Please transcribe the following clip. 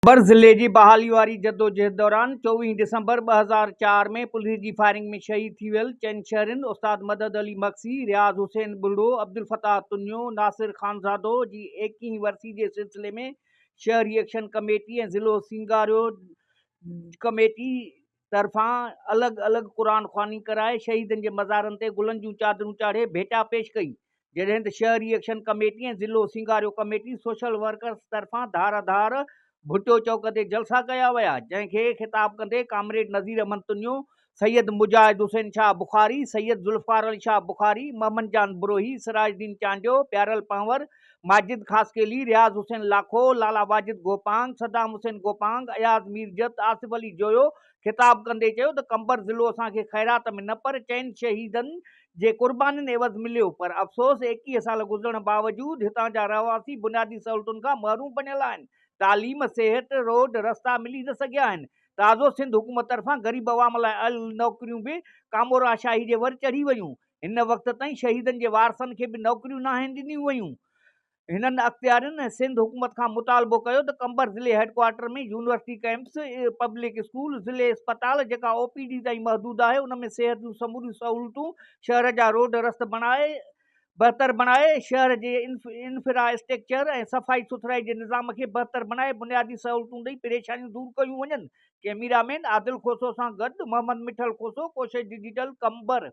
قمبر ضلعي جي بحالي واري جدوجهد دوران 24 ڊسمبر 2004 ۾ پوليس جي فائرنگ ۾ شهيد ٿي ويل چئن شهرين استاد مدد علي مگسي، رياض حسين ٻرڙو، عبدالفتاح تنيو، ناصر خانزادو جي ايڪيهين ورسي جي سلسلي ۾ شهري ايڪشن ڪميٽي ۽ ضلعو سينگاريو ڪميٽي طرفان الڳ الڳ قرآن خواني ڪرائي شهيدن جي مزارن تي گلن جون چادرون چاڙهي ڀيٽا پيش ڪئي، جڏهن ته شهري ايڪشن ڪميٽي ۽ ضلعو سينگاريو ڪميٽي سوشل ورڪرز طرفان ڌار ڌار ڀٽو چوڪ تي جلسا ڪيا ويا، جنهن کي خطاب ڪندي ڪامريڊ نذير احمد تنيو، سيد مجاهد حسين شاهه بخاري، سيد ذوالفقار علي شاهه بخاري، محمد جان بروهي، سراج الدين چانڊيو، پيارل پنهور، ماجد خاصخيلي، رياض حسين لاکو، لالا واجد گوپانگ، صدام حسين گوپانگ، اياز ميرجت، آصف علي جويو خطاب ڪندي چيو ته قمبر ضلعو اسان کي خيرات ۾ نه پر چئن شهيدن جي قربانين عيوض مليو پر افسوس 21 سال گذرڻ باوجود هتان جا رهواسي بنيادي سهولتن کان محروم بڻيل آهن، تعليم، صحت، روڊ رستا ملي نه سگهيا آهن، تازو سنڌ حڪومت طرفان غريب عوام لاء آيل نوڪريون به ڪامورا شاهي جي ور چڙهي ويون، هن وقت تائين شهيدن جي وارثن کي به نوڪريون ناهن ڏنيون ويون. هنن اختيارين ۽ سنڌ حڪومت کان مطالبو ڪيو ته قمبر ضلعي headquarter ۾ university campus, public school, ضلعي اسپتال جيڪا او پي ڊي تائين محدود آهي ان ۾ صحت جون سموريون سهولتون، شهر جا روڊ رست بڻائي بهتر بڻائي، شهر جي انفرا اسٽرڪچر ۽ صفائي سٿرائي جي نظام کي بهتر بڻائي بنيادي سهولتون ڏئي پريشانيون دور ڪيون وڃن. ڪئميرا مين عادل کوسو سان گڏ محمد مٺل کوسو، ڪوشش ڊجيٽل، قمبر.